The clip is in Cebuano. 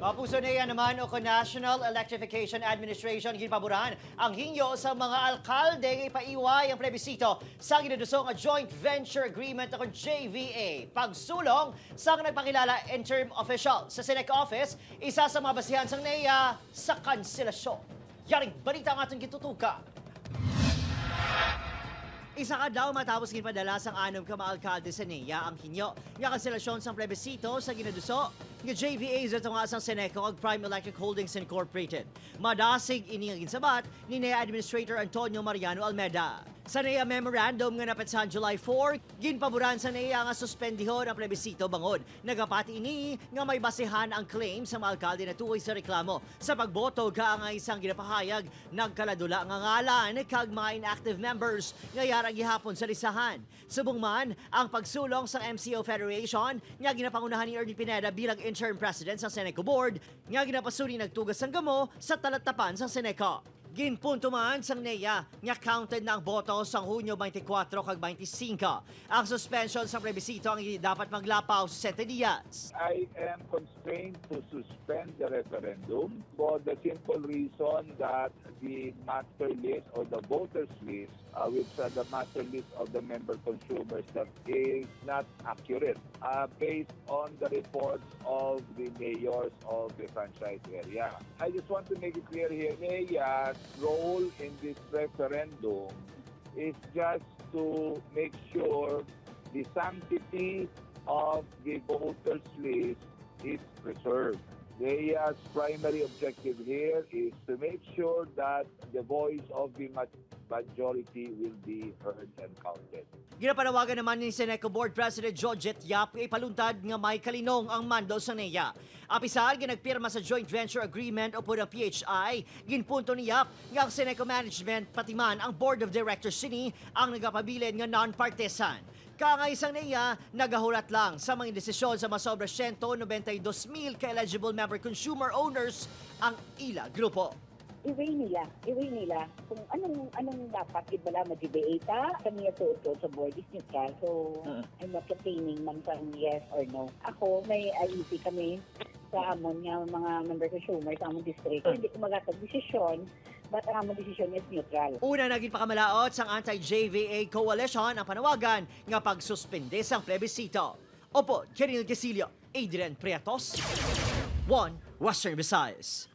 Kapuso, NEA naman o National Electrification Administration, ginpaboran ang hingyo sa mga alkalde nga ipaiway ang plebisito sa ginaduso nga Joint Venture Agreement o JVA. Pagsulong sa nagpakilala interim official sa Ceneco office, isa sa mga basihan sang NEA sa kanselasyon. Yaring balita ang atong gitutukan. Isa ka adlaw matapos ginpadala sang anom ka mga alkalde sa NEA ang hingyo nga kanselasyon sang plebisito sa ginaduso nga JVA sa tunga sang Ceneco ug Prime Electric Holdings Incorporated. Madasig ini nga ginsabat ni NEA Administrator Antonio Mariano Almeda. Sa NEA memorandum nga napetsahan July 4, ginpaboran sa NEA nga suspendihon ang plebisito bangod nagapati ini nga may basehan ang claim sa mga alkalde na tuoy sa reklamo sa pagboto ka ang isang ginapahayag nagkaladula nga ngalan kag mga inactive members nga yara gihapon sa listahan. Subong man ang pagsulong sa MCO Federation nga ginapangunahan ni Ernie Pineda bilang interim president sa Ceneco Board nga ginapasuri nagtugas sang gamo sa talatapan sa Ceneco. Ginpunto man sang NEA nga counted na ang boto sa Hunyo 24 kag 25. Ang suspension sa plebisito ang hindi dapat maglapaw sa 60 dias. I am constrained to suspend the referendum for the simple reason that the master list or the voters list, which are the master list of the member consumers, that is not accurate based on the reports of the mayors of the franchise area. I just want to make it clear here, NEA's role in this referendum is just to make sure the sanctity of the voters list is preserved. NEA's primary objective here is to make sure that the voice of the majority will be heard and counted. Ginapanawagan naman ni Ceneco Board President Georgette Yap ipaluntad nga may kalinong ang mando sa NEA. Apisar, ginagpirma sa joint venture agreement upod ang PHI, ginpunto ni Yap nga ang Ceneco Management pati man ang Board of Directors sini ang nagapabilin nga non-partisan. Kaangay sang NEA, nagahulat lang sa mga desisyon sa masobra 192,000 ka-eligible member consumer owners ang ila grupo. I-weigh nila kung anong anong dapat ibala ma-GBA ta. Kami to sa board is neutral. So, I'm not campaigning man sa yes or no. Ako, may IEC kami sa amon nga mga member consumer sa amon district. So, hindi ko magatag desisyon, but ang amon desisyon is neutral. Una naging pakamalaot sang anti-JVA coalition ang panawagan nga pagsuspende sang plebisito. Opo, Keril Casillo, Adrian Prietos, 1 Western Visayas.